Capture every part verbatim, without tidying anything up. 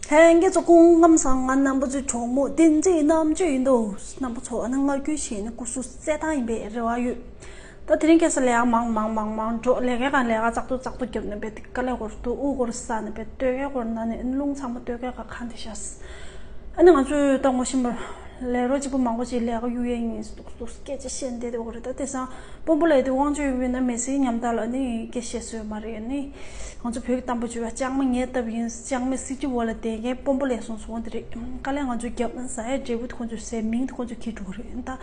ལྷན་རྒྱས་ཚོ་སྐུ་ཁམས་བཟང་། ང་རྣམ་པ་ཚོའི་གྲོགས་མོ་བསྟན་འཛིན་རྣམ་དཔྱོད་ཡིན་འདུག་རྣམ་པ་ཚོ་ཨ་ནི་སྔར་རྒྱུན་བཞིན་སྐུ་གཟུགས་གསལ་ཐང་ཡིན་པའི་རེ་བ་ཡོད། ད་དེ་རིང་ཁ་སང་ལས་ཀ་མང་མང་མང་མང་འགྲོ། ལས་ཀའི་སྒང་ལས་ཀ་ཙག་ཏུ་ཙག་ཏུ་རྒྱབ་ནས་པས་དཀའ་ལས་ཁག་པོ་འདུག་དབུགས་སྐོར་ས་ནས་པས་སྟོད་ཀའི་སྐོར་ན་ནས་རླུང་ཚང་མ་སྟོད་ཀའི་སྒང་གང་དེ་ཤར། ཨ་ནི་ང་ཚོས་ད་ངོ་ཤེས་པ་ལས་རོགས་གཅིག་པུ་མང་པོ་ཅིག་ལས་ཀ་གཡུག་ཡས་ཡིན་འདུག་འདུག་སྐད་ཆ་བཤད་བསྡད་དེ་འོ་རེད། ད་དེང་སང་དཔོན་པོ་ལས་དེ་དབང་ཆ་ཡོད་པ་ཡིན་ན་མི་སེར་ཉམ་ཐག་ལ་ནི་སྐད་བཤད་སྲོལ་མ་རེད། ནི་ང་ཚོ་བོད་ཀྱི་གཏམ་དཔེ་བརྗོད་པ་ལྕང་མ་ངའི་སྟབས་ཡིན། ལྕང་མ་སྲིད་ཀྱི་འོག་ལ་བསྡད་མཁན་དཔོན་པོ་ལས་སོང་སོང་དེ་རེད། དཀའ་ལས་ང་ཚོ་རྒྱབ་ན་ཟ་ཡས་འབྲས་བུ་དེ་ཁོང་ཚོས་ཟས། མིང་དེ་ཁོང་ཚོས་ཁྱེར་འགྲོ་གི་རེད། ད་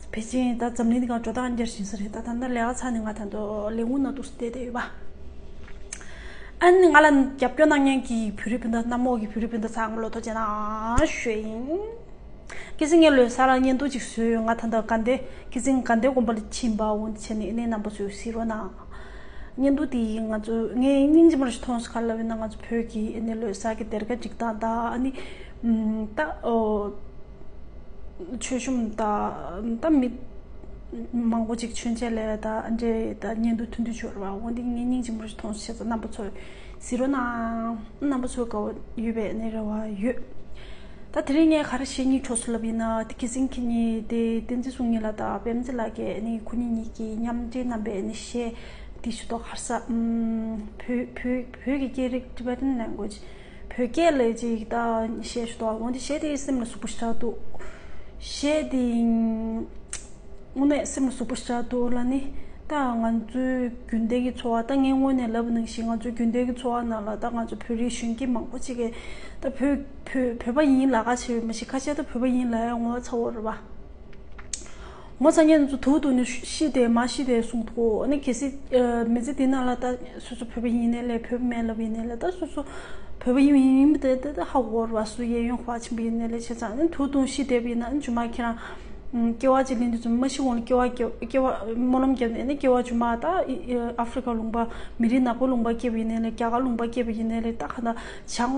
ཕལ་ཆེར་ད་འཛམ་གླིང་འདི་ག་འགྲོ་སྟངས་འདི་འདྲ་ཞིག་ས་རེད། ད་ད་ལྟ་ལས་ཀ་ཚར་ནས་ང་ད་ལྟ་ལས་ཁུངས་ནང་འདུག་སེ་བསྡད་བསྡད་ཡོད་པ། ཨ་ནི་ང་ལ་རྒྱབ་སྐྱོར་གནང་མཁན་གྱི་བོད་རིགས་སྤུན་ཟླ། གནམ་འོག་གི་བོད་རིགས་སྤུན་ཟླ་ཚང་མ་ལ་ཐུགས་རྗེ་གནང་ཞུ་ཡིན། ཁ་སང་ངས་ལོ་གསར་ལ་བརྙན་ཐུང་ཅིག་བཟོས་ཡོད། ང་ད་ལྟ་དགའ་ལྡན། ཁ་སང་དགའ་ལྡན་དགོན་པ་ལ་ཕྱིན་པ། འོ་འདི་བྱས་ནས་ཨ་ནི་རྣམ་པ་ཚོས་གཟིགས་རོགས་གནང་། བརྙན་ཐུང་དེ་ང་ཚོ་ངས་སྙིང་རྗེ་མོ་ཞིག་མཐོང་སོང་། ག་རེ་ལབ་ཡིན་ན་ང་ཚོ་བོད་ཀྱི་ཨ་ནི་ལོ་གསར་གྱི་སྡེར་ཁ་སྒྲིག་སྟངས་དང་། ཨ་ནི་ད་ཨོ་མཆོད་གཤོམ་དང་། ད་མི་མང་པོ་ཅིག་མཆོད་མཇལ་ལ་ད་ཨ་འདྲས་ད་བརྙན་ཐུང་ཐུང་ཐུང་བྱོས་ར་བ། འོ་འདི་ངས་སྙིང་རྗེ་མོ་ཞིག་མཐོང་སོང་། བྱས་ཙང་རྣམ་པ་ཚོས་གཟིགས་རོགས་གནང་། རྣམ་པ་ཚོ་དགའ་བོ་ཡོད་པའི་ནི་རེ་བ་ཡོད། ད་དེ་རིང་ངས་ག་རེ་བཤད་སྙིང་འདོད་སོང་ལབ་ཡིན་ན། དེ་ཁ་སང་ཁྱེད་གཉིས་དེ་བསྟན་འཛིན་གསུང་ཉིན་ལགས་དང་པད་མ་ཚེ་ལགས་ཀྱིས་ནི་ཁོ་གཉིས་གཉིས་ཀྱིས་མཉམ་འབྲེལ་གནང་པའི་ནི་གཞས་དེ་ཞུ་ཐོག་ཧར་ས་བོད་བོད་བོད་ཀྱི་སྐད་རིགས། Tibetan language། བོད་སྐད་ལ་ཅིག་ད་གཞས་ཞུ་ཐོག་འོ་འདི་གཞས་དེ་སེམས་ལ་ཟུག་པོ་ཞེ་དྲག་འདུག་གཞས་དེ། དངོས་གནས་སེམས་ལ་ཟུག་པོ་ཞེ་དྲག་འདུག་ལ་ནི། ད་ང་ཚོའི་རྒྱུན་ལྡན་གྱི་འཚོ་བ། ད་ངས་སྔོན་ནས་ལབ་པ་ནང་བཞིན་ང་ཚོའི་རྒྱུན་ལྡན་གྱི་འཚོ་བ་ནང་ལ་ད་ང་ཚོ་བོད་རིགས་གཞོན་སྐྱེས་མང་པོ་ཅིག་གིས་ད་བོད་བོད་བོད་པ་ཡིན་ལབ་ཁ་ཕྱེ་བ་མ་གཞི། ཁ་ཤས་ད་བོད་པ་ཡིན་ལབ་ཡ་ངོ་ཚ་བོ་རེད་པ། ངོ་ཚ་མཁན་ཚོ་ཐུག་ཐུག་ནས་ཤི་བསྡད་མ་ཤི་བསྡད་གསུང་འདུག་ཨ་ནི་གལ་སྲིད་མི་ཚེ་འདི་ནང་ལ་ད་སོ་སོ་བོད་པ་ཡིན་ནའི་ལས། བོད་པ་མིན་ལབ་ཡིན་ནའི་ལས། ད་སོ་སོ་བོད་པ་ཡིན་ཡིན་པ་དེ་ད་ཧ་གོ་ར་བ། སུ་གཡས་གཡོན་ཧ་ཆེན་པོ་ཡིན་ནའི་ལས། བྱས་ཙང་ཨ་ནི་ཐུག་ཐུག་ཤི་བསྡད་པ་ཡིན་ན། ཨ་ནི་རྗེས་མ་ཁྱེད་རང་སྐྱེ་བ་གཅིག་ལེན་དུས་ཙམ་མ་ཤི་གོང་ལ་སྐྱེ་བ་སྐྱེ་སྐྱེ་བ་སྨོན་ལམ་བརྒྱབ་ནས། ཨ་ནི་སྐྱེ་བ་རྗེས་མ་ད་ཨ་ཧྥི་རི་ཀ་ལུང་པ། མི་རིགས་ནག་པོ་ལུང་པ་སྐྱེས་པ་ཡིན་ནའི་ལས། རྒྱ་གར་ལུང་པ་སྐྱེས་པ་ཡིན་ནའི་ལས། ད་ག་ད་བྱང་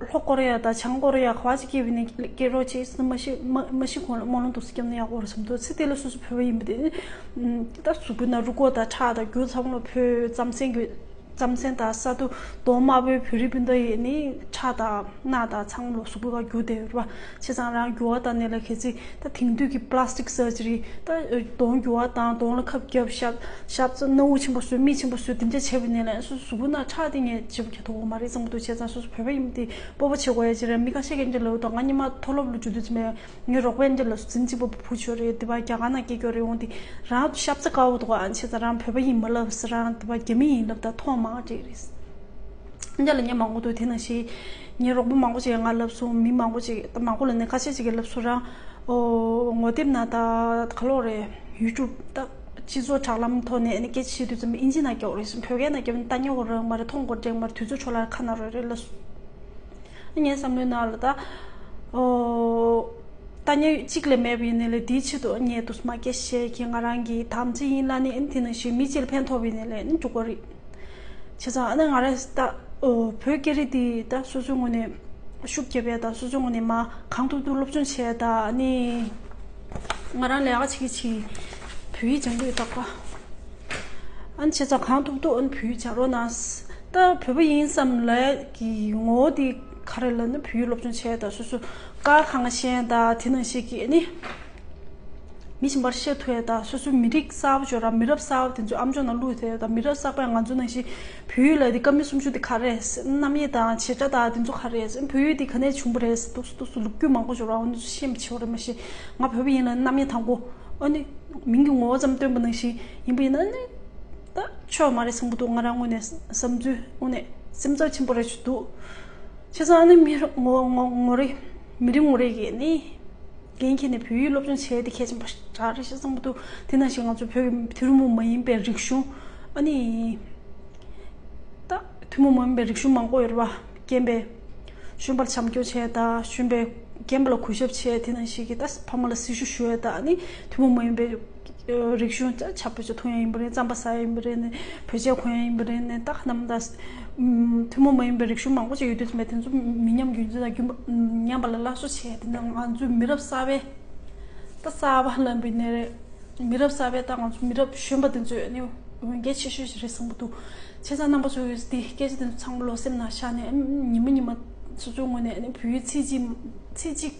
ལྷོ་ཀོ་རི་ཡ་དང་བྱང་ཀོ་རི་ཡ་ག་བ་ཅིག་སྐྱེས་པ་ཡིན་ནའི་སྐྱེ་རོགས་བྱེད། མ་ཤི་མ་མ་ཤི་གོང་ལ་སྨོན་ལམ་འདུག་སེ་བརྒྱབ་ན་ཡག་པོ་རེད་བསམ་འདུག་ཚེ་འདི་ལ་སོ་སོ་བོད་པ་ཡིན་པ་དེ་ནི། ད་གཟུགས་པོའི་ནང་རུས་ཁོག་དང་ཁྲག་དང་རྒྱུ་ཚང་མ་ལ་བོད་རྩམ་ཟན་གྱི་རྩམ་ཟན་དང་ས་རྡོ་གདོང་དམར་པོའི་བོད་རིགས་སྤུན་ཟླ་ཡིས་ནི་ཁྲག་དང་རྣག་དང་ཚང་མ་ལ་གཟུགས་པོའི་ཁ་རྒྱུ་བསྡད་ཡོད་རེད་པ། བྱས་ཙང་རང་འགྱུར་བ་བཏང་ནས་ལ། གལ་སྲིད་ད་དེང་དུས་ཀྱི་plastic surgery། ད་གདོང་འགྱུར་བ་བཏང་། གདོང་ལ་ཁབ་བརྒྱབ། ཞབས་ཞབས་རྩ་སྣ་བུག་ཆེན་པོ་བཟོས། མིག་ཆེན་པོ་བཟོས། དེ་འདྲ་བྱས་པ་ཡིན་ནའི་ལས་སོ་སོ་གཟུགས་པོ་ནང་ཁྲག་དེ་ངས་བརྗེ་པོ་རྒྱག་ཐུབ་ཀྱི་མ་རེད་བསམ་གྱི་འདུག་བྱས་ཙང་སོ་སོ་བོད་པ་ཡིན་པ་དེ་སྤོབས་པ་བྱེད་དགོས་ཡ་ཅིག་རེད། མི་ཁ་ཤས་ཀྱིས་འདི་ལབ་འདུག་ང་ཉི་མ་མཐོ་སློབ་ལ་འགྲོ་དུས་ཙམ་པ་ངའི་རོགས་པས་འདི་ལབ་སོང་། འཛིན་གཅིག་པ་བུ་ཆོས་རེད། འདི་པ་རྒྱ་གར་ནང་སྐྱེས་རྒྱུ་རེད། འོང་དེ་རང་ཤབ་ཚ་དཀར་པོ་འདུག་ཨ་ནི་བྱས་ཙང་རང་བོད་པ་ཡིན་མ་ལབ་ཟེར། རང་འདི་པ་རྒྱ་མི་ཡིན་ལབ། ད་མཐོང་མང་ཅིག་རེད། འདི་ལ་ངས་མང་པོ་འདུག་དེ་ནང་བཞིན་ངའི་རོགས་པ་མང་པོ་ཅིག་ང་ལབ་སོང་། མི་མང་པོ་ཅིག་ད་མང་པོ་ལ་ནི་ཁ་ཤས་ཅིག་གིས་ལབ་སོང་། རང་ཨོ་ངོ་དེབ་ནང་ད་ག་ལོག་རེད། YouTube། ད་སྤྱི་ཚོགས་དྲ་ལམ་ཐོག་ནས་ཨ་ནི་སྐད་ཆ་བཤད་དུས་ཙམ་པ་ཨིན་ཇི་ནང་རྒྱག་རེད་ཟེར། བོད་སྐད་ནང་རྒྱབ་ན་ལྟ་ཉན་གོ་རང་མ་རེད། མཐོང་གོ་རང་མ་རེད། དུས་ཚོད་འཕྲོ་བརླག་ཁ་ན་རོ་རེད་ལབ་སོང་། ངའི་བསམ་བློའི་ནང་ལ་ད་ཨོ་ལྟ་ཉན་གཅིག་ལས་མེད་པ་ཡིན་ནའི་ལས། དེའི་ཆེད་དུ་ངས་དུས་མ་སྐད་ཆ་བཤད་ཀྱི། ང་རང་གི་དམ་ཚིག་ཡིན་ལ་ནི། ཨ་ནི་དེ་ནང་བཞིན་མི་གཅིག་ལ་ཕན་ཐོགས་པ་ཡིན་ནའི་ལས་ནི་འགྲིག་གོ་རེད། བྱས་ཙང་ཨ་ནི་ང་རང་ད་ཨོ་བོད་སྐད་རིགས་འདི་ད་སོ་སོའི་ངོས་ནས་ཤུགས་རྒྱབ་ཡ་དང་། སོ་སོའི་ངོས་ནས་མ་གང་ཐུབ་ཐུབ་སློབ་སྦྱོང་བྱས་དང་། ཨ་ནི་ང་རང་ལས་ཀ་བྱེད་ཀྱི་བྱེད་བོད་ཡིག་སྦྱང་གི་ཡོད་ད་ག་ཨ་ནི་བྱས་ཙང་གང་ཐུབ་ཐུབ་ཨ་ནི་བོད་ཡིག་སྦྱང་རོགས་གནང་། ད་བོད་པ་ཡིན་བསམ་ལས་ཀྱི་ངོ་བོ་འདི་ག་རེ་ལབ་ན། བོད་ཡིག་སློབ་སྦྱོང་བྱས་དང་། སོ་སོ་ཀ་ཁ་ང་ཤེས་དང་། དེ་ནང་བཞིན་གྱི་ཨ་ནི་མི་གཞན་པར་བཤད་ཐུབ་ཡ་དང་། སོ་སོའི་མི་རིགས་གསར་པ་ཅིག་ར་མི་རབས་གསར་པ་དེ་ཚོ་ཨམ་ཅོག་ནང་བླུག་ཐུབ་ཡ་དང་། མི་རབས་གསར་པས་ང་ཚོ་ནང་བཞིན་བོད་ཡིག་ལ་དེ་ཀ་མད་སུམ་ཅུ་དེ་ག་རེ་རེད། རྣམ་དབྱེ་དང་བྱེད་སྒྲ་དང་དེ་ཚོ་ག་རེ་རེད། བོད་ཡིག་དེ་ག་ནས་བྱུང་བ་རེད། འདུག་སེ་འདུག་སེ་ལོ་རྒྱུས་མང་པོ་ཅིག་ར། འོ་འདི་ཚོ་ཤེས་མི་ཆེ་བ་རེད། མ་གཞི་ང་བོད་པ་ཡིན་ལ་རྣམ་དབྱེ་དང་པོ་ཨ་ནི་མིང་གི་ངོ་བོ་ཙམ་སྟོན་པ་ནང་བཞིན་ཡིན་པ་ཡིན་ན་ནི་ད་ཆོག་མ་རེད་བསམ་གྱི་འདུག་ང་རང་ངོས་ནས་བསམ་ཚུལ་ངོས་ནས་སེམས་འཚབ་ཆེན་པོ་རེད་ཅིག་འདུག་བྱས་ཙང་ཨ་ནི་མི་རེ་ངོ་ངོ་ངོ་རེ་མི་རེ་ངོ་རེ་གིས་ནི་འགན་འཁྱེར་ནས་བོད་ཡིག་སློབ་སྦྱོང་བྱས་ཏེ་གལ་ཆེན་པོ་རེད་ཤག་བསམ་གྱི་འདུག་དེ་ནང་བཞིན་ང་ཚོ་བོད་ཀྱི་ཐུན་མོང་མ་ཡིན་པའི་རིག་གཞུང་ཨ་ནི། ད་ཐུན་མོང་མ་ཡིན་པའི་རིག་གཞུང་མང་པོ་ཡོད་རེད་པ། རྒན་པའི་གཞོན་པར་བྱམས་སྐྱོང་བྱས་དང་། གཞོན་པའི་རྒན་པ་ལ་གུས་ཞབས་བྱས། དེ་ནང་བཞིན་གྱི་ད་ཕ་མ་ལ་སྲི་ཞུ་ཞུ་ཡས་དང་། ཨ་ནི་ཐུན་མོང་མ་ཡིན་པའི་རིག་གཞུང་ཆ་བོད་ཆས་འཐུང་ཡས་ཡིན་པ་རེད། རྩམ་པ་ཟ་ཡས་ཡིན་པ་རེད། ནི་བོད་ཆས་གོན་ཡས་ཡིན་པ་རེད། ནི་ད་ག་ནམ་ད་ཐུན་མོང་མ་ཡིན་པའི་རིག་གཞུང་མང་པོ་ཅིག་ཡོད་དུས་ཙམ་པ་དེ་ཚོ་མི་ཉམས་རྒྱུན་འཛིན་དང་རྒྱུན་པ་ཉམས་པ་ལ་སླར་གསོ་བྱས། དེ་ནི་ང་ཚོའི་མི་རབས་གསར་པའི་ད་གསར་པ་ལབ་པ་ཡིན་ནའི་རེད། མི་རབས་གསར་པའི་ད་ང་ཚོ་མི་རབས་གཞོན་པ་དེ་ཚོས་ནི་འོས་འགན་ཆེ་ཤོས་ཤིག་རེད་བསམ་གྱི་འདུག་བྱས་ཙང་རྣམ་པ་ཚོས་དེ་སྐད་ཆ་དེ་ཚོ་ཚང་མ་ལོ་སེམས་ནང་བཞག་ནས་ཨ་ཉི་མ་ཉི་མ་ སོ་སོའི་ངོས་ནས་ནི་བོད་ཡིག་ཚིག་གཅིག་ཚིག་གཅིག་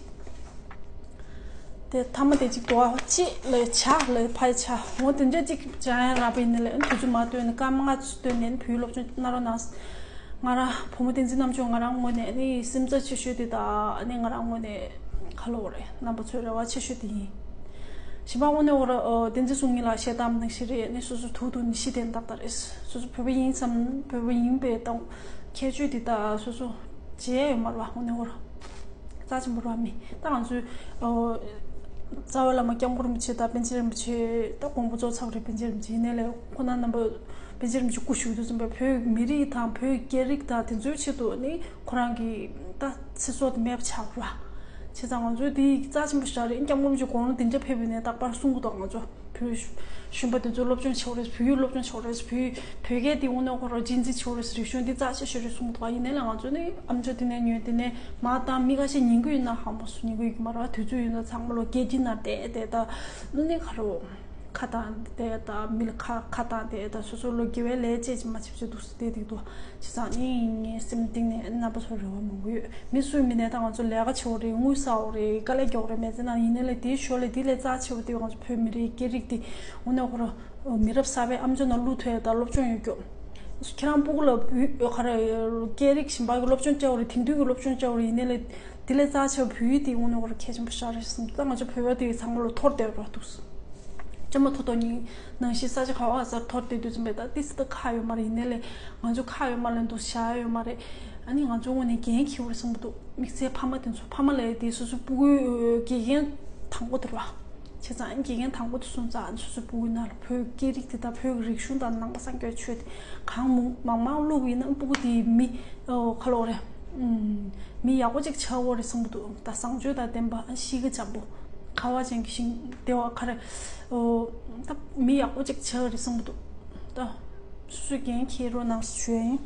དེ་ཐ་མ་དེ་གཅིག་དོ་ཅི་ལ་ཆ་ལ་ཕ་ཆ་འོ་དེ་འདྲ་གཅིག་སྦྱང་ཡ་རག་པ་ཡིན་ན་ལས་དུས་ཚོད་མ་བཏོན་ནས་སྐར་མ་ལྔ་ཚོད་བཏོན་ནས་ནི་བོད་ཡིག་སློབ་སྦྱོང་གནང་རོགས་གནང་། ང་རང་བུ་མོ་བསྟན་འཛིན་རྣམ་དཔྱོད་ང་རང་ངོས་ནས་ནི་སེམས་འཚབ་ཆེ་ཤོས་དེ་དང་ནི་ང་རང་ངོས་ནས་ཁ་ལོ་རེད་རྣམ་པ་ཚོའི་རེ་བ་ཆེ་ཤོས་དེ་ཡིན། གཞན་པ་དངོས་གནས་འོ་ར་བསྟན་འཛིན་གསུང་གཉིས་ལགས་བཤད་སྟངས་ནང་བཞིན་རེད་ནི་སོ་སོ་ཐུག་ཐུག་ནི་ཤི་དེ་འདབ་ད་རེད། སོ་སོ་བོད་པ་ཡིན་བསམ་བོད་པ་ཡིན་པའི་དང་ཁྱད་ཆོས་དེ་དང་སོ་སོ་བྱས་ཡོད་མ་རེད་བ་དངོས་གནས་འོ་ར། རྩ་ཆེན་པོ་ར་མི་ད་ང་ཚོའི་རྩ་བའི་བླ་མ་སྐྱབས་མགོན་རིན་པོ་ཆེ་དང་པཎ་ཆེན་རིན་པོ་ཆེ་ད་དགོངས་པ་རྫོགས་ཚར་བ་རེད། པཎ་ཆེན་རིན་པོ་ཆེ་ཡིན་ནའི་ལས་ཁོ་ན་རྣམ་པ་པཎ་ཆེན་རིན་པོ་ཆེ་སྐུ་བཞུགས་དུས་ཙམ་པའི་བོད་མི་རིགས་དང་བོད་སྐད་རིགས་དང་དེ་ཚོའི་ཆེད་དུ་ནི་ཁོ་རང་གི་ད་ཚེ་སྲོག་དེ་མེད་པ་ཆགས་པ་ར། བྱས་ཙང་ང་ཚོའི་དེ་རྩ་ཆེན་པོ་ཞིག་རེད། སྐྱབས་མགོན་རིན་པོ་ཆེ་དགུང་ལོ་དེ་འདྲ་ཕེབས་པ་ཡིན་ནའི་རྟག་པར་གསུང་གི་འདུག་ང་ཚོ་བོད་གཞོན་པ་དེ་ཚོ་སློབ་སྦྱོང་བྱེད་དགོས་རེད། བོད་ཡིག་སློབ་སྦྱོང་བྱེད་དགོས་རེད། བོད་བོད་སྐད་དེ་དངོས་གནས་ཁོ་རང་གཅེས་འཛིན་བྱེད་དགོས་རེད། རིག་གཞུང་འདི་རྩ་ཆེ་ཤོས་རེད་གསུང་གི་འདུག་ཡིན་ནའི་ལས་ང་ཚོ་ནི་ཨམ་ཅོག་དེ་ནས་ཉོས་དེ་ནས་མར་བཏང་། མི་ཁ་ཤས་ཉན་གི་ཡོད་ན་ཧ་མ་སོང་། ཉན་གི་ཡོད་ཀྱི་མ་རེད་བ། དུས་ཚོད་ཡོད་ན་ཚང་མ་ལོ་སྐད་འཕྲིན་ནང་བལྟས་བལྟས་ད་ནི་ཁ་རོ་ཁ་བཏང་བལྟས་ད་མི་ལ་ཁ་ཁ་བཏང་བལྟས་ད་སོ་སོ་ལོ་དགེ་བའི་ལས་བྱེད་ཅིག་མ་བྱེད་བྱེད་འདུག་སེ་བལྟས་བསྡད་འདུག་བྱས་ཙང་ནི་ངའི་སེམས་གཏིང་ནས་རྣམ་པ་ཚོར་རེ་བ་མང་པོ་ཡོད། མི་སུ་མིན་ནས་ད་ང་ཚོ་ལས་ཀ་བྱེད་དགོས་རེད། དངུལ་བསགས་དགོས་རེད། དཀའ་ལས་རྒྱག་དགོས་རེད། མི་ཚེ་ནང་ཡིན་ནའི་ལས་དེའི་ཞོར་ལས་དེ་ལས་རྩ་ཆེ་བ་དེ་ང་ཚོ་བོད་མི་རིགས་སྐད་རིགས་དེ་དངོས་གནས་ཁོ་རང་མི་རབས་གསར་པའི་ཨམ་ཅོག་ནང་བླུག་ཐུབ་ཡ་དང་སློབ་སྦྱོང་ཡོད་རྒྱུ། ཁྱེད་རང་སྤུ་གུ་ལ་བོད་ག་རེ་སྐད་རིགས་གཞན་པ་གི་སློབ་སྦྱོང་སྤྲད་དགོས་རེད། དེང་དུས་ཀྱི་སློབ་སྦྱོང་སྤྲད་དགོས་རེད། ཡིན་ནའི་ལས་དེ་ལས་རྩ་ཆེ་བ་བོད་ཡིག་དེ་དངོས་གནས་ཁོ་རང་གལ་ཆེན་པོ་ཞིག་རེད་བསམ། ད་ང་ཚོ་བོད་པ་དེ་ཚང་མ་ལ་འཐོར་བསྡད་རོགས་འདུག་ཅ་མ་ཐོ་ཐོ་ཉིན་ནང་བཞིན་ས་ཆ་ག་བ་ག་སར་འཐོར་བསྡད་དུས་ཙམ་པའི་ད་ཏི་སི་ད་ཁག་ཡོད་མ་རེད། ཡིན་ནའི་ལས་ང་ཚོ་ཁག་ཡོད་མ་རེད་འདུག་བཞག་ཡོད་མ་རེད། ཨ་ནི་ང་ཚོ་དངོས་ནས་འགན་འཁྱེར་བར་བསམ་གྱི་འདུག་དམིགས་བསལ་ཕ་མ་དེ་ཚོ་ཕ་མ་ལས་དེ་སོ་སོའི་སྤུ་གུའི་དགེ་རྒན་དང་པོ་དེ་རེད་བ། བྱས་ཙང་དགེ་རྒན་དང་པོ་དེ་སོང་ཙང་སོ་སོའི་སྤུ་གུའི་ནང་ལ་བོད་སྐད་རིགས་དེ་དང་བོད་ཀྱི་རིག་གཞུང་དང་ནང་པ་སངས་རྒྱས་ཆོས་དེ་གང་མང་མང་བླུགས་ཡིན་ན་སྤུ་གུ་དེ་མི་ཁ་ལོ་རེད། མི་ཡག་པོ་ཅིག་ཆགས་འོ་རེད་བསམ་གྱི་འདུག་ད་བཟང་སྤྱོད་དང་ལྡན་པ་གཤིས་ཀ་འཇམ་པོ་ཁ་བ་ཅན་གྱི་ཤིང་དེ་བ་ཁ་རེད། ད་མི་ཡག་པོ་ཅིག་ཆགས་རེད་བསམ་གྱི་འདུག་ད་སོ་སོས་འགན་འཁྱེར་རོགས་གནང་ཞུ་ཡ་ཡིན།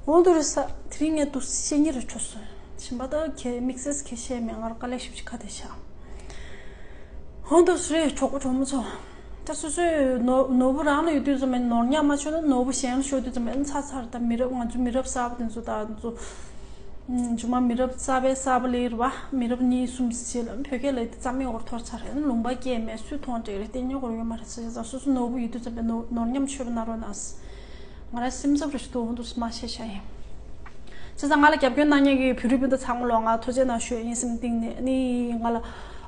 འོང་དུ་རེད་ས། དེ་རིང་ངས་འདུག་བཤད་ཉེ་རུ་ཆོག་སོང་། ཞིམ་པ་ད་ཁྱེད་དམིགས་བསལ་ཁྱེད་བཤད་མེད། ང་རང་དཀའ་ལས་ཞིབ་ཅིག་ཁ་དེ་བཞག་འོང་དུ་རེད་གྲོགས་པོ་གྲོགས་མོ་ཚོ། ད་སོ་སོའི་ནོར་ནོར་བུ་རང་ལ་ཡོད་དུས་ཙམ་པ་ནོར་ཉམས་མ་ཆོད་ན་ནོར་བུ་གཞན་ལ་ཤོར་དུས་ཙམ་པ་ཚར་ཚར། ད་མི་རབས་ང་ཚོ་མི་རབས་གསར་པ་དེ་ཚོ་ད་ཚོ། ཨུམ། ཇུ་མ་མི་རབས་གསར་པའི་གསར་པ་ལས་རེད་བ། མི་རབས་གཉིས་གསུམ་ཞིག་ལ་བོད་སྐད་ལ་རྩ་མེད་འོར་ཐོར་ཚར། ལུང་པ་སྐད་མེད་སུས་མཐོང་འདྲེ་རེད་བསྟན་ཉོ་གོ་ཡོད་མ་རེད་ཟེར་ཙང་སོ་སོ་ནོར་བུ་ཡོད་དུས་ཙམ་པའི་ནོར་ནོར་ཉམས་ཆོད་པ་ན་རོགས་གནང་། ང་རང་སེམས་འཚབ་རེ་ཞིག་འདུག་འོང་དུས་མ་བཤད་བྱ་ཡིན། བྱས་ཙང་ང་ལ་རྒྱབ་སྐྱོར་གནང་མཁན་གྱི་བོད་རིགས་སྤུན་ཟླ་ཚང་མ་ལོ་ང་ཐུགས་རྗེ་གནང་ཞུ་ཡིན་སེམས་གཏིང་ནས་ནི་ང་ལ།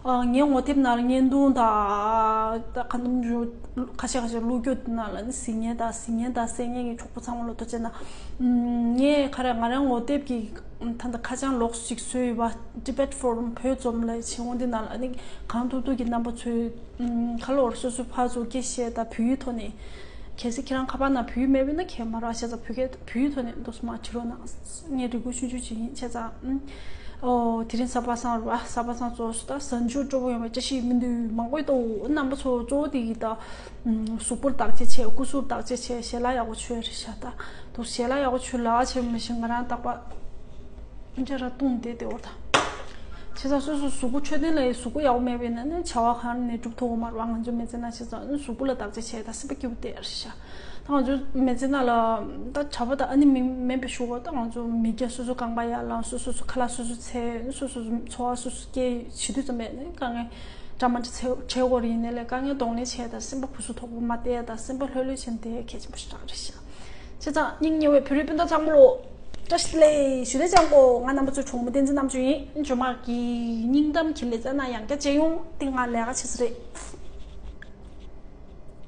ངའི་ངོ་དེབ་ནང་ལ་བརྙན་ཐུང་དང་ད་ག་ནམ་རུ་ཁ་ཤས་ཁ་ཤས་བླུགས་རྒྱུ་དེ་ནང་ལ་ནི་གཟིགས་མཁན་དང་གཟིགས་མཁན་དང་གསན་མཁན་གྱི་གྲོགས་པོ་ཚང་མ་ལ་ཐུགས་རྗེ་གནང་། ངས་ག་རེ་ང་རང་ངོ་དེབ་ཀྱི་ད་ལྟ་ཁ་བྱང་ལོགས་ཤིག་བཟོས་ཡོད་པ། Tibet Forum བོད་འཛོམས་ལ་བྱེད་འོང་དེ་ནང་ལ་ནི་གང་ཐུབ་ཐུབ་ཀྱི་རྣམ་པ་ཚོས་ཁ་ལོ་བར་སོ་སོའི་ཕར་ཚུར་སྐད་བཤད་དང་བོད་ཡིག་ཐོག་ནས། གལ་སྲིད་ཁྱེད་རང་ཁ་པར་ནང་བོད་ཡིག་མེད་པས་ན་ཁྱད་མ་རག་བྱས་ཙང་བོད་སྐད་བོད་ཡིག་ཐོག་ནས་འདུག་སེ་མར་བྲིས་རོགས་གནང་། ངས་རེ་སྐུལ་ཆུང་ཆུང་བྱེད་ཡིན་བྱས་ཙང་། ཨོ་དེ་རིང་གཟའ་པ་སངས་རེད་བ། གཟའ་པ་སངས་རྫོགས་སོང་། ད་གཟའ་མཇུག་སྤྲོ་པོ་ཡོང་བའི་བཀྲ་ཤིས་སྨོན་འདུན་མང་པོ་ཡོད་དོ། རྣམ་པ་ཚོ་གཙོ་བོ་དེ་གི་ད་གཟུགས་པོར་བདག་གཅེས་བྱས། སྐུ་གཟུགས་བདག་གཅེས་བྱས། ཞལ་ལག་ཡག་པོ་མཆོད་རེད་ཤག་ད་འདུག་ཞལ་ལག་ཡག་པོ་མཆོད་ལག་བྱས་མི་ཤེས་ང་རང་རྟག་པར། འདྲ་ར་བཏུང་བསྡད་དེ་འོ་ད། བྱས་ཙང་སོ་སོ་གཟུགས་པོ་མཆོད་རྟེན་ལ་ཡི་གཟུགས་པོ་ཡག་པོ་མེད་པས་ན་ནི་བྱ་བ་གང་ནས་སྒྲུབ་ཐུབ་ཀྱི་མ་རེད་བ། ང་ཚོ་མི་ཚེ་ན་བྱས་ཙང་གཟུགས་པོ་ལ་བདག་གཅེས་བྱས་ད་སེམས་པ་སྐྱིད་པོ་བསྡད་རེད་ཤག་ད་ང་ཚོ་མི་ཚེ་ན་ལ་ད་གྲྭ་པ་དང་ཨ་ནི་མི་མིན་པའི་ཞུ་བ་ད་ང་ཚོ་མི་སྐྱ་སོ་སོ་རྐང་པ་ཡར་ལངས། སོ་སོ་སོ་ཁ་ལག་སོ་སོ་འཚོལ། སོ་སོ་སོ་འཚོ་བ་སོ་སོ་སྐྱེལ་བྱེད་དུས་ཙམ་པས་ནི་དཀའ་ངལ་འདྲ་མ་འདྲ་འཚོལ་འཚོལ་དགོས་རེད། ཡིན་ནའི་ལས་དཀའ་ངལ་གདོང་ལེན་བྱས་ད་སེམས་པ་ཕུན་སུམ་ཚོགས་པོ་མ་བསྡད་ད་སེམས་པ་ལྷོད་ལྷོད་བྱས་བསྡད་གལ་ཆེན་པོ་ཞིག་རེད་ཤག་བྱས་ཙང་སྙིང་ཉེ་བའི་བོད་རིགས་སྤུན་ཟླ་ཚང་མ་ལོ། བཀྲ་ཤིས་བདེ་ལེགས་ཞུ་དེ་ཅང་གོ། ང་རྣམ་པ་ཚོའི་གྲོགས་མོ་བསྟན་འཛིན་རྣམ་དཔྱོད་ཡིན། ཇོ་མ་གི་སྙིང་གཏམ་གྱི་ལེ་ཚན་ནང་ཡང་བསྐྱར་མཇལ་ཡོང་། དེ་ང་ལས་ཀ་བྱེད་ས་རེད་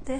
དེ།